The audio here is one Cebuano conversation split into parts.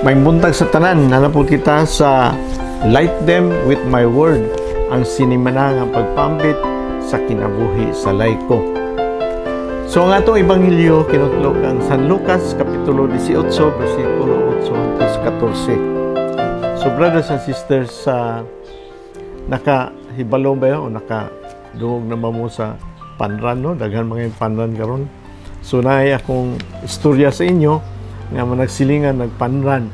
May buntag sa tanan, naa na pod kita sa Light Them with My Word, ang sinimana nga pagpambit sa kinabuhi sa laiko. So ang atong ebanghelyo kinutlo kang San Lucas kapitulo 18 bersikulo 8 hangtod 14. So brothers and sisters, sa nakahibalo ba o nakadungog na ba mo sa fun run, no? Daghan mga fun run karon. So naay akong istorya sa inyo nga managsilingan nag-fun run,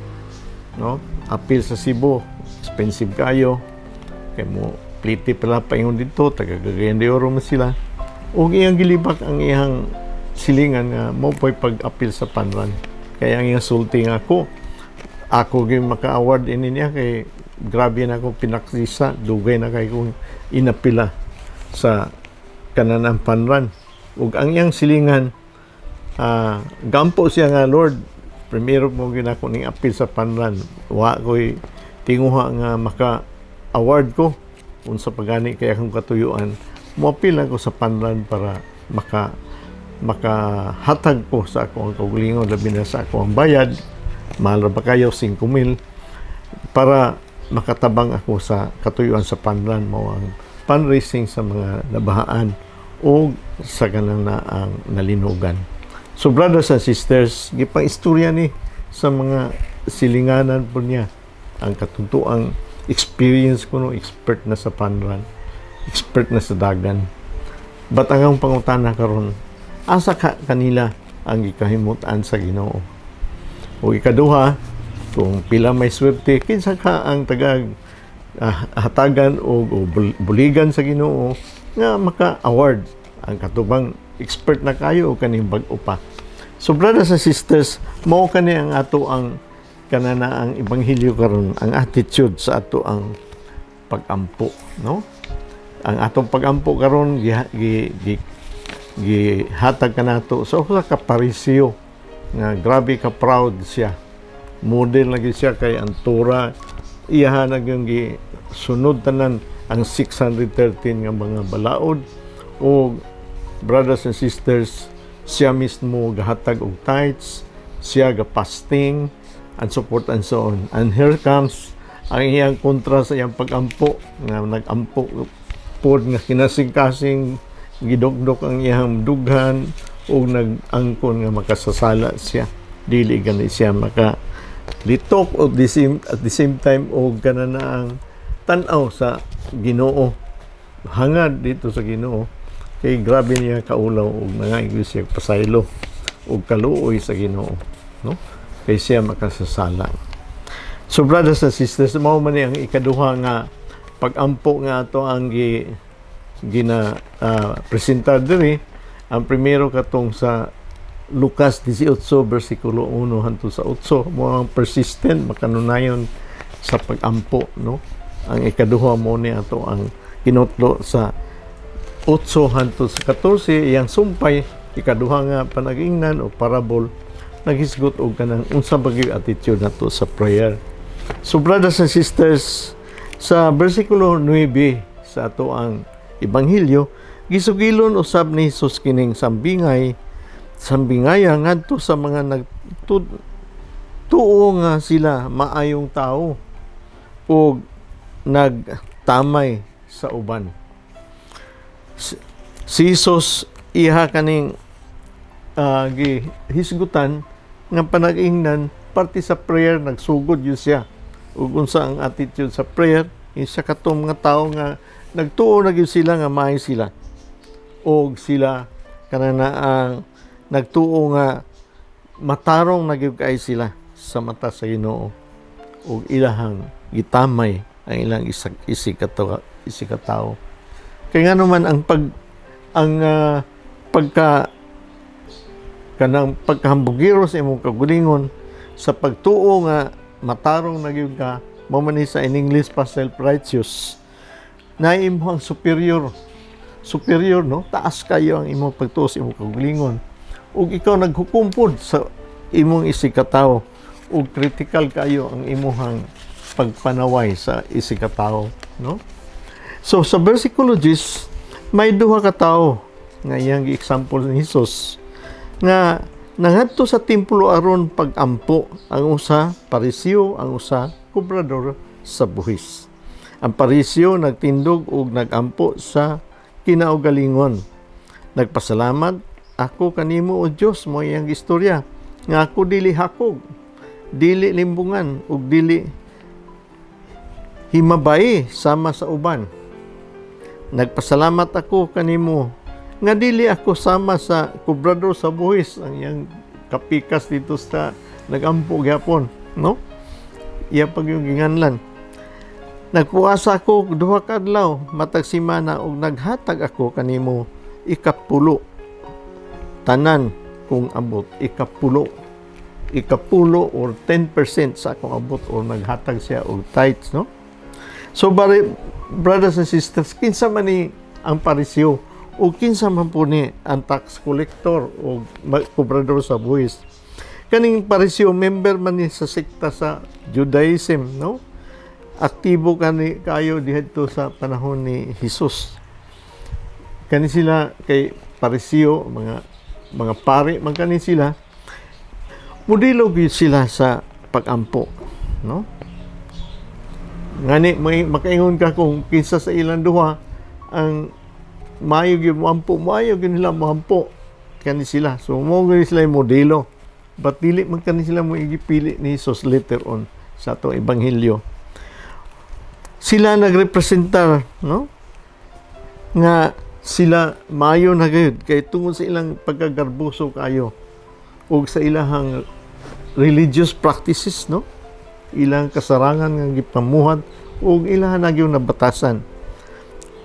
no? Apil sa Cebu, expensive kayo kay mo pliti pala paingon dito, taga Cagayan de Oro man sila, ug iyang gilibak ang iyang silingan nga mo po'y pag-apil sa fun run. Kaya ang iyang sulti nga ako gyud maka-award ini niya kay grabe na ako pinaksisa, dugay na kay kong inapila sa kanan fun run. Ug ang iyang silingan, gampo siya nga, "Lord, primero mo ginako ning apil sa fun run. Wa ko'y tinguha nga maka award ko. Unsa pagani kay akong katuyuan, moapil ako sa fun run para makahatag ko sa ako ang kaugalingon, labi na sa ako ang bayad. Mahal ra ba kayo, 5 mil, para makatabang ako sa katuyuan sa fun run." Mao ang fundraising sa mga nabahaan o sa kanang na ang nalinugan. So brothers and sisters, gipang istorya ni sa mga silinganan po niya ang katuntuang experience ko, no, expert na sa fun run, expert na sa dagan. But ang akong pangutana karon, asa ka kanila ang gikahimutan sa Ginoo? O ikaduha, kung pila may swerte, kinsa ka ang tagag hatagan o buligan sa Ginoo nga maka-award, ang katubang expert na kayo o kaning bag-o pa? So brothers and sisters, mao kani ang ato ang kanana ang ebanghelyo karon, ang attitude sa ato ang pagampo, no? Ang atong pagampo karon gi, gi, gi, gihatag kanato sa usa ka Pariseo nga grabe ka proud siya. Model na gyud siya kay ang Torah iyaha na gyud gi sunod tanan ang 613 nga mga balaod. O brothers and sisters, siya mismo gahatag og tithes, siya ga fasting and support and so on. And here comes ang iyang kontra sa iyang pagampo, nga nagampo pod nga kinasing-kasing gidokdok ang iyang dughan ug nag-angkon nga makasasala siya. Dili gani siya maka litok o at the same time og kana na ang tan-aw sa Ginoo, hangad dito sa Ginoo, kay grabe niya kaulaw ug nangaigo siya pasaylo ug kaluoy sa Ginoo, no, kay siya makasasala. So brothers and sisters, mao man ni ang ikaduha nga pagampo nga ato ang gina presentar diri. Ang primero katong sa Lucas 18 bersikulo 1 hangtod sa 8, mo ang persistent makanunayon sa pagampo, no? Ang ikaduha mo ni ato ang kinutlo sa 8 hangtod sa 14, iyang sumpay, ikaduha nga panagingnan o parable, naghisgot og kanang unsa ba gyud attitude nato sa prayer. So brothers and sisters, sa bersikulo 9 sa ato ang ebanghelyo, gisugilon usab ni Jesus kining sambingaya ngadto sa mga nagtuo nga sila maayong tao ug nagtamay sa uban. Si Jesus iha kaning gihisgutan nga panag-ingnan parte sa prayer. Nagsugod yun siya ug unsa ang attitude sa prayer isa katong mga tao nga nagtuo na gyud sila nga maayo sila og sila kanana ang nagtuo nga matarong na gyud kay sila sa mata sa Ginoo ug ilahang gitamay ang ilang isag isigkatawo. Kay nga naman ang pag ang pagka kanang pagkahambugiro sa imong kaugalingon sa pagtuo nga matarong na gyud ka, mao man ni sa in English pa self-righteous na imo ang superior superior, no? Taas kayo ang imong pagtuo sa imong kaugalingon ug ikaw naghukom pod sa imong isigkatawo ug critical kayo ang imuhang pagpanaway sa isigkatawo, no? So sa versikulo 10, may duha ka tawo nga iyang gi-example ni Jesus nga Nangadto sa templo aron pagampo, ang usa Pariseo, ang usa kobrador sa buhis. Ang Pariseo nagtindog ug nagampo sa kinaugalingon. "Nagpasalamat ako kanimo, O Dios," mo iyang istorya, "nga ako dili hakog, dili limbungan ug dili himabay sama sa uban. Nagpasalamat ako kanimo nga dili ako sama sa kobrador sa buhis," ang iyang kapikas dito sa nagampo gyapon, no? Iya pag yung ginganlan. "Nagpuasa ako 2 ka adlaw matag semana ug naghatag ako kanimo ikapulo tanan kong abot." Ikapulo, ikapulo or 10% sa akong abot or naghatag siya og tithes, no? So bari, brothers and sisters, kinsa man ni ang Pariseo o kinsa man po ni ang tax collector o kobrador sa buwis? Kaning Pariseo, member man ni sa sekta sa Judaism, no? Aktibo kani kayo dihadto sa panahon ni Jesus. Kani sila kay Pariseo, mga pari man kani sila. Modelo gyud sila sa pagampo, no? Ngani may makaingon ka kung kinsa sa ilang duha ang maayo gyud moampo, maayo gyud nila moampo kani sila. So mo gyud sila yung modelo. But dili man kani sila mo gipili ni Jesus later on sa atong ebanghelyo. Sila nagrepresentar, no? Nga sila maayo na gyud kay tungod sa ilang pagkagarboso kayo ug sa ilahang religious practices, no? Ilang kasarangan nga gipamuhat ug ilahan na gyud nabatasan.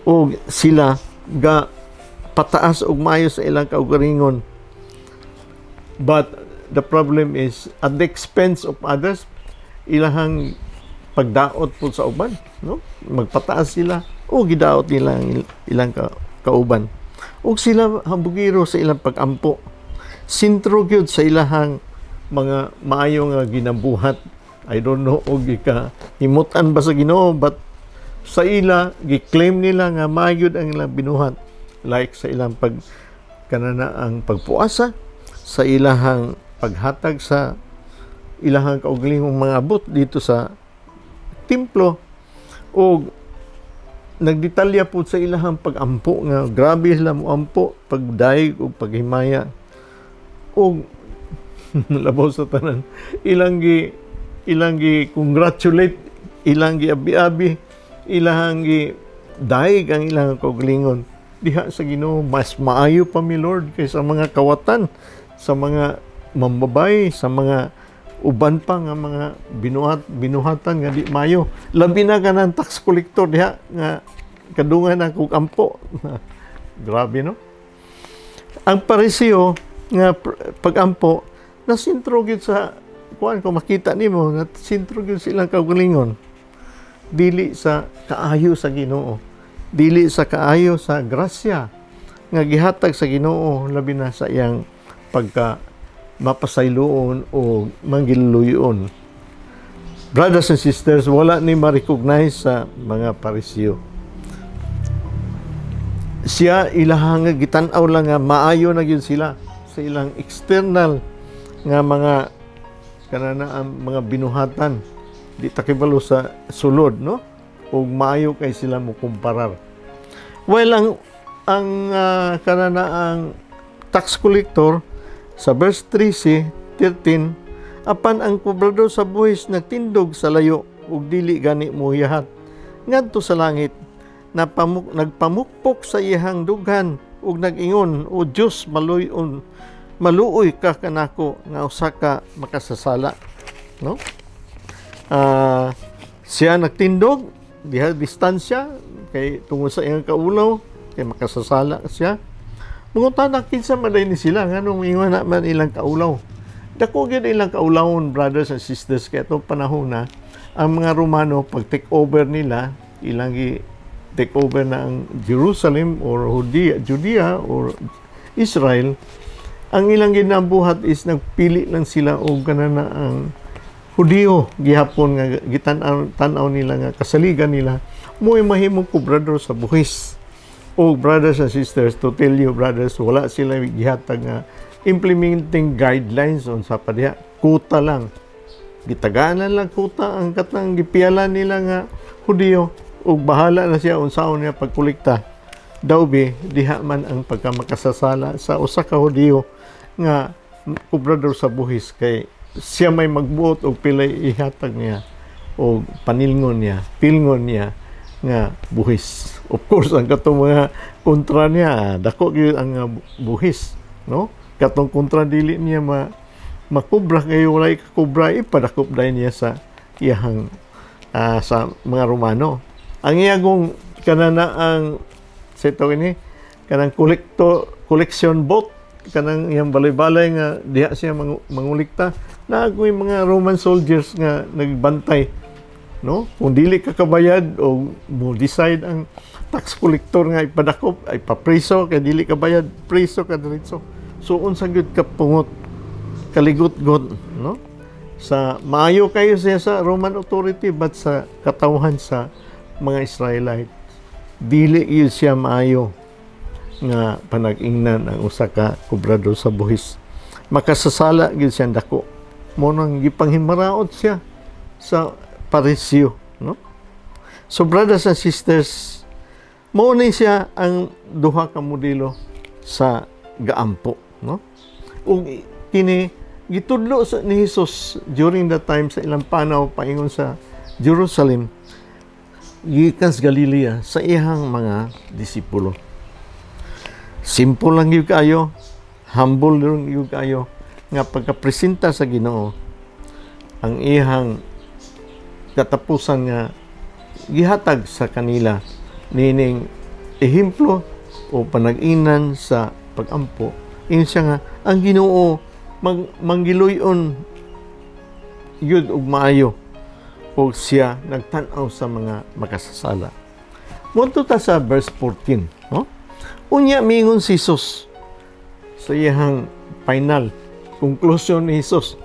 Ug sila ga pataas og maayo sa ilang kaugalingon. But the problem is at the expense of others, ilahang pagdaot po sa uban, no? Magpataas sila o gidaot nila ang ilang kauban. Ug sila hambugiro sa ilang pagampo. Sentro gyud sa ilahang mga maayo nga ginabuhat. I don't know og ika himutan ba sa Ginoo, but sa ila gi-claim nila nga maayo ang ilang binuhat, like sa ilang pag kanana ang pagpuasa, sa ilahang paghatag sa ilahang kaugalingong mga abot dito sa templo, o nagdetalya po sa ilahang pagampo nga grabe sila moampo, pagdayeg o paghimaya. O labaw sa tanan, ilang gi congratulate, ilang gi abi-abi, ilahang gi dayeg ang ilang kaugalingon diha sa Ginoo. "Mas maayo pa mi, Lord, kaysa mga kawatan, sa mga mambabay, sa mga uban pa nga mga binuhatan nga di mayo, labi na kanang tax collector diha nga kadungan na kog ampo." Grabe, no? Ang Pariseo nga pagampo na sentro gyud sa kuan, kung makita nimo na sentro gyud silang kaugalingon, dili sa kaayo sa Ginoo, dili sa kaayo sa grasya nga gihatag sa Ginoo, labi na sa iyang pagka mapasayloon o manggililuyon. Brothers and sisters, wala ni ma-recognize sa mga Pariseo. Siya ilahang gitan-aw lang nga maayo na gyud sila sa ilang external nga mga kanana ang mga binuhatan. Di ta kibalo sa sulod, no? Ug maayo kay sila mo kumparar. Well, ang kanana ang tax collector sa verse 13, 13, "Apan ang kobrador sa buhis nagtindog sa layo ug dili gani mohiyahat ngadto sa langit. Nagpamukpok sa iyang dughan ug nag-ingon, 'O Dios, maluyon maluoy ka kanako nga usa ka makasasala,'" no? Siya nagtindog diha, distansya kay tungod sa iyang kaulaw kay makasasala siya. Mangutana kinsa man ni sila, nganong ingon na man ilang kaulaw. Dako gyud ilang kaulawon, brothers and sisters, kay atong panahon na ang mga Romano, pag take over nila, ilang gi take over na ang Jerusalem or Judea or Israel, ang ilang ginabuhat is nagpili lang sila og kanana ang Hudiyo gihapon nga gitan-aw tan-aw nila nga kasaligan nila, mo'y mahimong kobrador sa buhis. O brothers and sisters, to tell you, brothers, wala sila gihatag nga implementing guidelines unsa pa diha, kuta lang, gitaganan lang kuta ang katang gipiyalan nila nga Hudiyo ug bahala na siya unsaon niya pagkolekta. Daw bi diha man ang pagkamakasasala sa usa ka Hudiyo nga kobrador sa buhis, kay siya may magbuot og pilay ihatag niya o panilngon niya, pilngon niya nga buhis. Of course, ang katong mga kontra niya, dako gyud ang buhis, no? Katong kontra dili niya makubra kayo, walay kakubra, ipadakop dahil niya sa iyahang sa mga Romano. Ang iyagong kanana ang sa ito ini kanang collection boat, kanang iyang balay-balay nga diha siya mangulikta, naa mga Roman soldiers nga nagbantay, no? Kung dili ka kabayad o mo decide ang tax collector nga ipadakop ay papreso kay dili ka bayad, preso ka diretso. So unsa gyud ka pungot, kaligot-got, no? Sa maayo kayo siya sa Roman authority, but sa katawhan sa mga Israelite, dili gyud siya maayo nga panag-ingnan ang usa ka kobrador sa buhis. Makasasala gyud siya dako. Mo nang gipanghimaraot siya sa Pariseo, no? So brothers and sisters, mao ni siya ang duha ka modelo sa gaampo, no? Ug kini gitudlo sa ni Jesus during the time sa ilang panaw paingon sa Jerusalem gikan sa Galilea sa iyang mga disipulo. Simple lang gyud kayo, humble lang gyud kayo nga pagkapresenta sa Ginoo ang iyang katapusan nga gihatag sa kanila nining ehemplo o panag-inan sa pagampo. Ingon siya nga ang Ginoo manggiluyon yun og maayo og siya nagtan-aw sa mga makasasala. Moadto ta sa verse 14, no? Unya mingon si Jesus sa iyang final conclusion ni Jesus.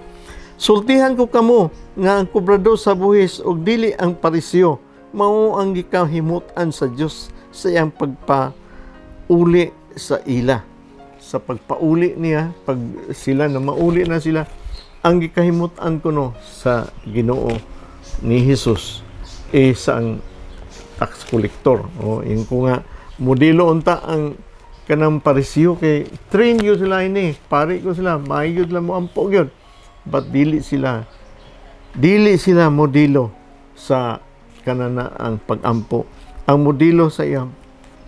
"Sultihan ko kamo nga ang kobrador sa buhis ug dili ang Pariseo mao ang gikahimutan sa Dios sa iyang pagpauli sa ila." Sa pagpauli niya, pag sila na mauli na sila, ang gikahimutan kuno sa Ginoo ni Jesus eh sa ang tax collector. O yung ko nga modelo unta ang kanang Pariseo kay train gyud sila ini, pari ko sila, maayo sila mo ampo gyud. But dili sila modelo sa kanana ang pagampo. Ang modelo sa iyang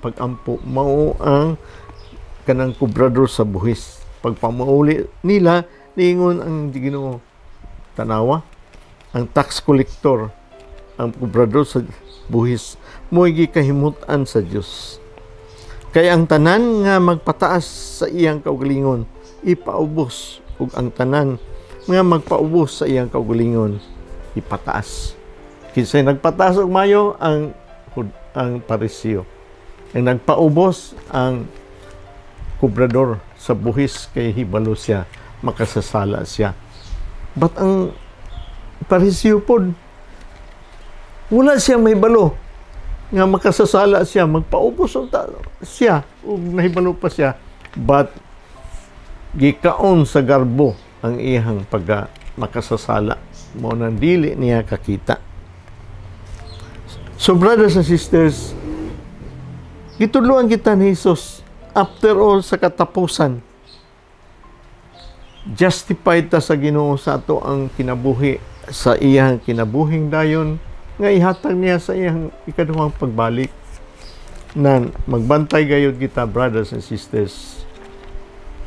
pagampo mao ang kanang kobrador sa buhis. Pagpamauli nila, niingon ang Ginoo, "Tanawa, ang tax collector, ang kobrador sa buhis, mo'y gikahimutan sa Dios. Kay ang tanan nga magpataas sa iyang kaugalingon, ipaubos, ug ang tanan nga magpaubos sa iyang kaugalingon, ipataas." Kinsay nagpataas og mayo? Ang Pariseo. Ang nagpaubos, ang kobrador sa buhis, kay hibalo siya makasasala siya. But ang Pariseo pod, wala siya mahibalo nga makasasala siya, magpaubos unta siya ug nahibalo pa siya, but gikaon sa garbo ang iyang pagka makasasala, mo nang dili niya kakita. So brothers and sisters, gitudloan kita ni Jesus. After all, sa katapusan, justified ta sa Ginoo sa ato ang kinabuhi sa iyang kinabuhing dayon nga ihatag niya sa iyang ikaduhang pagbalik, na magbantay gayud kita, brothers and sisters,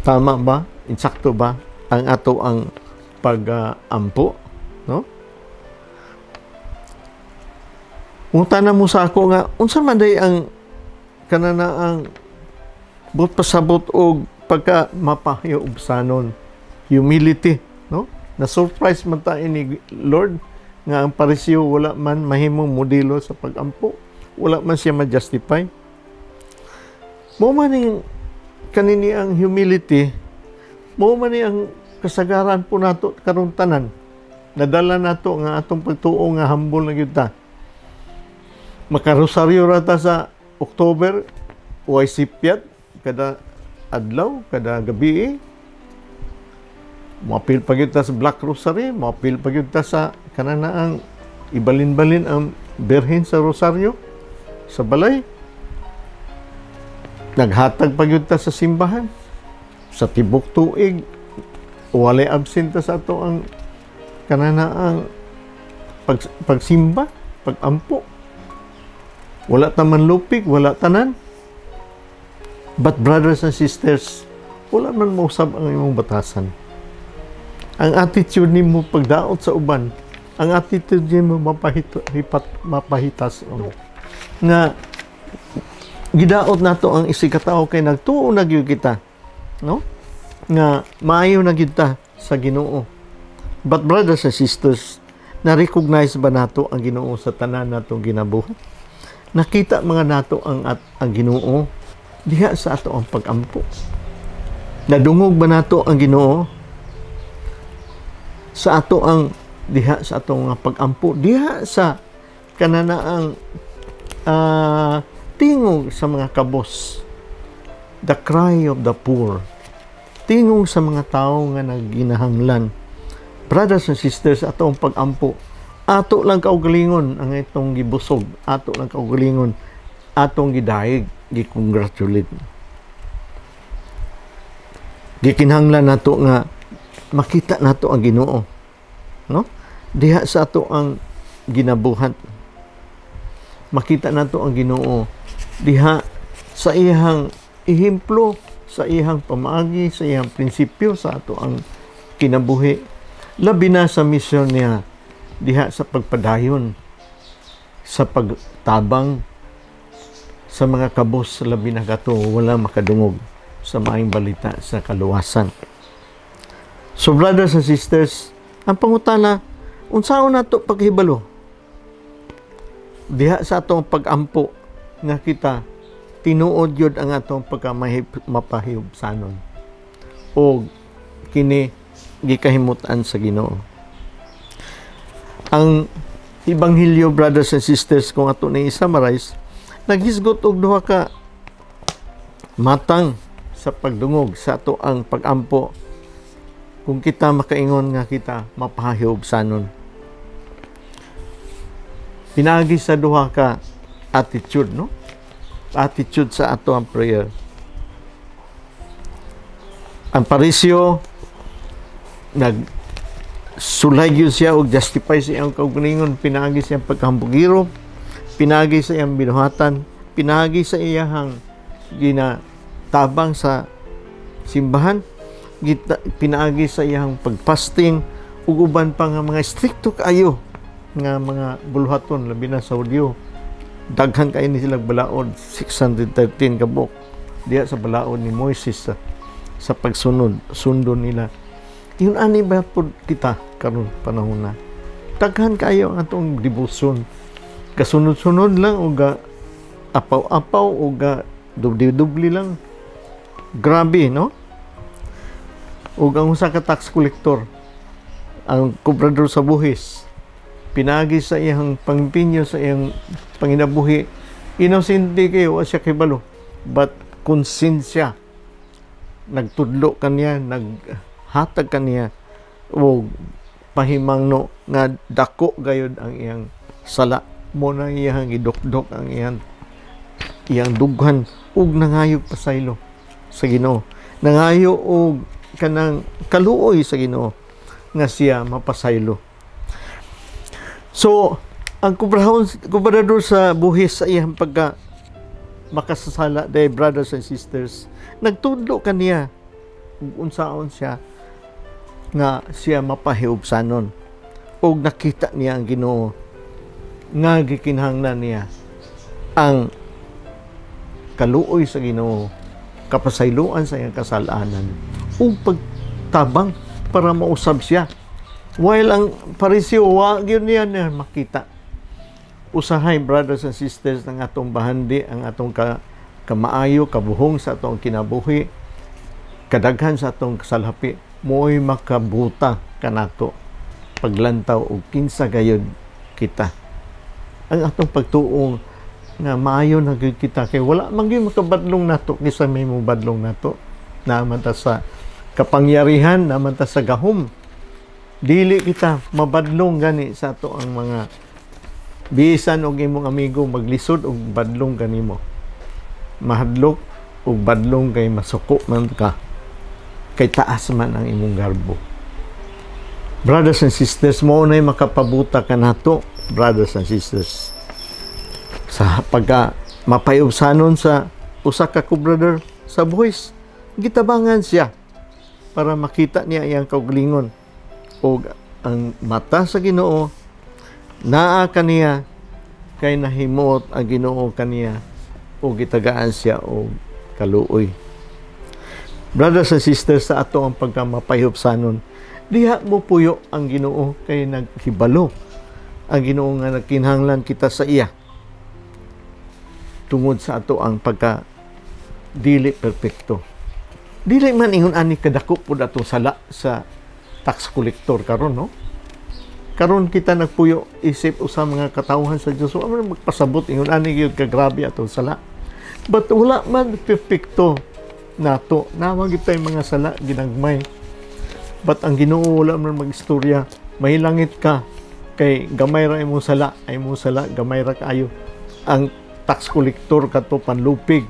tama ba, insakto ba ang ato ang pag-ampo, no? Ngutana mo sa ako nga unsa man day ang kanana ang but pasabot og pagka mapahiubsanon, humility, no? Na surprise man ta ini Lord nga ang Pariseo wala man mahimong modelo sa pagampo, wala man siya ma-justify. Mo man ning kanini ang humility, mo man ni ang kasagaran po nato karon tanan. Nadala nato nga atong pagtuo nga humble na gyud ta. Makarosaryo ra ta sa October, way sipyat kada adlaw, kada gabi. Moapil pa gyud ta sa Black Rosary, moapil pa gyud ta sa kananaang ibalin-balin ang Birhen sa Rosaryo sa balay. Naghatag pa gyud ta sa simbahan. Sa tibok tuig, walay absent ta sa ato ang kananaang pagsimba, pagampo. Wala ta man lupig, wala tanan. But brothers and sisters, wala man mausab ang imong batasan. Ang attitude nimo pagdaot sa uban, ang attitude nimo mapahitas nga gidaot nato ang isig ka tawo kay nagtuo na gyud kita, no? Nga maayo na gyud ta sa Ginoo. But brothers and sisters, na-recognize ba nato ang Ginoo sa tanan natong ginabuhat? Nakita mga nato ang Ginoo diha sa ato ang pagampo? Nadungog ba nato ang Ginoo sa ato ang diha sa atong pagampo, diha sa kananaang tingog sa mga kabos, the cry of the poor, tingog sa mga tao nga nagginahanglan? Brothers and sisters, ato ang pagampo, ato lang kaugalingon ang itong gibusog, ato lang kaugalingon atong gidayeg, gi-congratulate. Gikinahanglan nato nga makita nato ang Ginoo, no, diha sa ato ang ginabuhat. Makita nato ang Ginoo diha sa iyang ehemplo, sa iyang pamaagi, sa iyang prinsipyo sa ato ang kinabuhi, labi na sa misyon niya diha sa pagpadayon sa pagtabang sa mga kabos, labi na kato wala makadungog sa maayong balita sa kaluwasan. So brothers and sisters, ang pangutana, unsaon nato paghibalo diha sa atong pagampo nga kita tinuod yun ang atong pagkamapahibsanon o kini gikahimutan sa Ginoo? Ang Ebanghelyo, brothers and sisters, kung ato na i-summarize, naghisgot og duha ka matang sa pagdungog sa ato ang pagampo kung kita makaingon nga kita mapahibsanon. Pinaagi sa duha ka attitude, no? Attitude sa ato ang prayer. Ang Pariseo, nag sulay gyud siya og justify sa iyang kaugalingon pinaagi sa iyang pagkahambugiro, pinaagi sa iyang binuhatan, pinaagi sa iyang ginatabang sa simbahan, pinaagi sa iyang pagfasting ug uban pa nga mga strikto kaayo nga mga buluhaton, labi na sa Hudyo. Daghan kaayo ni sila balaod, 613 ka buok diha sa balaod ni Moises sa pagsunod sundon nila. Yun ani ba pud kita karon panahon na daghan kaayo ang atong debosyon, kasunod-sunod lang o ga apaw-apaw o ga dubli-dubli lang? Grabe, no? Ug ang usa ka tax collector, ang kobrador sa buhis, pinaagi sa iyang pangpinyo sa iyang panginabuhi, inosente kayo, wa siya kibalo, but konsensya nagtudlo kaniya, naghatag kaniya og pahimangno nga dako gayud ang iyang sala. Mo na iyang gidukdok ang iyang iyang dughan ug nangayog pasaylo sa Ginoo, nangayo og kanang kaluoy sa Ginoo nga siya mapasaylo. So ang kubrahon kubrador sa buhis, sa iyang pagka makasasala day, brothers and sisters, nagtudlo kaniya ug unsaon siya nga siya mapahiubsanon, ug nakita niya ang Ginoo nga gikinahanglan niya ang kaluoy sa Ginoo, kapasayloan sa iyang kasalanan ug pagtabang para mausab siya, while ang Pariseo, wa gyud niya niya makita. Usahay, brothers and sisters, ng atong bahandi, ang atong kamaayo, kabuhong sa atong kinabuhi, kadaghan sa atong kasalhapi, mo'y makabuta kanato paglantaw og kinsa gayud kita. Ang atong pagtuo nga maayo na gyud kita kay wala man gyud makabadlong nato kaysa may mobadlong nato. Naa man ta sa kapangyarihan, naman ta sa gahom. Dili kita mabadlong gani sa ato ang mga bisan og imong amigo maglisod og badlong kanimo. Mahadlok og badlong kay masuko man ka, kay taas man ang imong garbo. Brothers and sisters, mao nay makapabuta kanato, brothers and sisters, sa pagka mapayubsanon sa usa ka brother sa buhis, gitabangan siya para makita niya iyang kaugalingon, og ang mata sa Ginoo naa kaniya, kay nahimuot ang Ginoo kaniya o gitagaan siya og kaluoy. Brothers and sisters, sa ato ang pagka mapayubsanon, diha mo puyo ang Ginoo, kay naghibalo ang Ginoo nga nagkinahanglan kita sa iya tungod sa ato ang pagka dili perpekto. Dili man ingon ani kadako pud atong sala sa tax collector karon, no? Karon kita nagpuyo isip usa mga katawhan sa Dios, wa man magpasabot ingon ani gyud kagrabe atong sala. But wala man perpekto nato, naa gyud tay mga sala ginagmay. But ang Ginoo wala man magistorya, mahilangit ka kay gamay ra imong sala, ay imong sala gamay ra kaayo. Ang tax collector kato panlupig.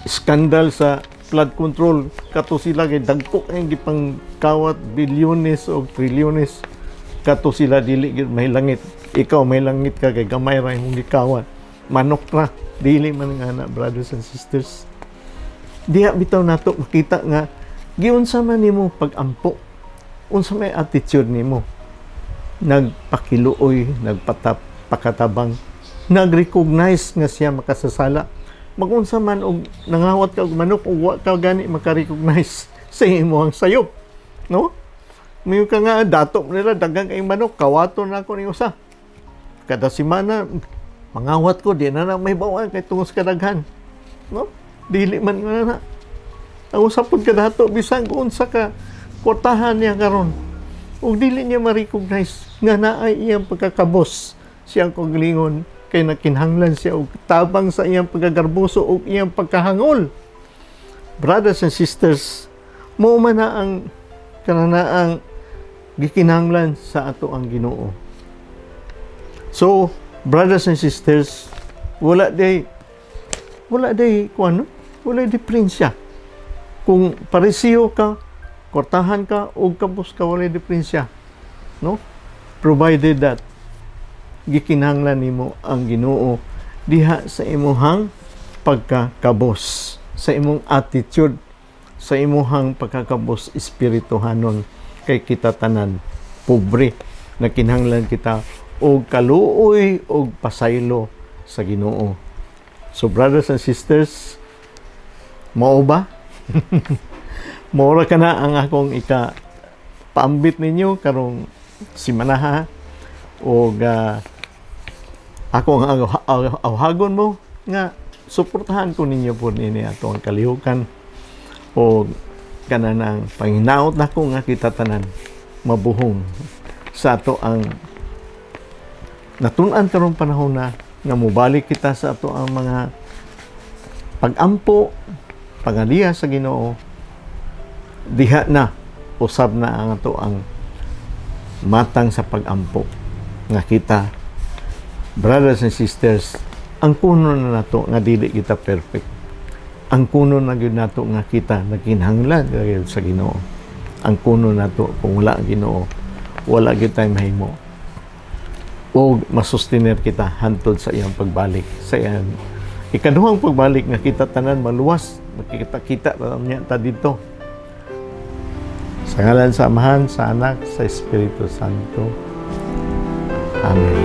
Skandal sa flood control kato sila kay dagko kay gipangkawat, bilyones o trilyones, kato sila dili gyud mahilangit. Ikaw mahilangit ka kay gamay ra imong gikawat. Manok ra, dili man nga na, brothers and sisters. Diha bitaw nato makita nga giunsa man nimo pag-ampo, unsa may attitude nimo, nagpakiluoy, nagpakatabang, nag-recognize nga siya makasasala. Magunsa man og nangawat ka og manok ug wa ka gani maka-recognize sa imong sayop, no? Mayo ka nga dato nila daghang kay manok, kawaton na ako ni usa. Kada semana mangawat ko, di na na may bawaan kay tungod sa kadaghan, no? Dili man nga na. Ang usapod ka dato bisan kung unsa ka kwartahan niya karon, ug dili niya ma-recognize nga naay iyang pagkakabos siyang kaugalingon, kay nakinhanglan siya og tabang sa iyang pagkagarboso ug iyang pagkahangol. Brothers and sisters, mao man na ang kananaang gikinahanglan sa ato ang Ginoo. So, brothers and sisters, wala day kuan, wala diferensya. Kung parisiyo ka, kwartahan ka o kabus ka, wala diferensya, no? Provided that gikinahanglan nimo ang Ginoo diha sa imuhang pagkakabos, sa imong attitude, sa imuhang pagkakabos espirituhanon, kay kita tanan pobre, nagkinahanglan kita og kaluoy og pasaylo sa Ginoo. So brothers and sisters, mao ba? Mora ka na ang akong ika paambit ninyo karong simanaha, og ako ang awhagon mo nga suportahan ko ninyo po nini ato ang kalihukan, o kananang panghinaot nako nga kita tanan mabuhong sa ato ang natun-an karong panahon na nga mobalik kita sa ato ang mga pag-ampo, pangaliya sa Ginoo. Diha na usab na ang ato ang matang sa pag-ampo nga kita, brothers and sisters, ang kuno na nato nga dili kita perfect. Ang kuno na gyud nato nga kita nagkinahanglan sa Ginoo. Ang kuno nato kung wala ang Ginoo, wala gyud tay mahimo. O masustenir kita hantod sa iyang pagbalik, sa iyang ikaduhang pagbalik nga kita tanan maluwas, makikita-kita niya ta dito. Sa ngalan sa Amahan, sa Anak, sa Espiritu Santo. Amen.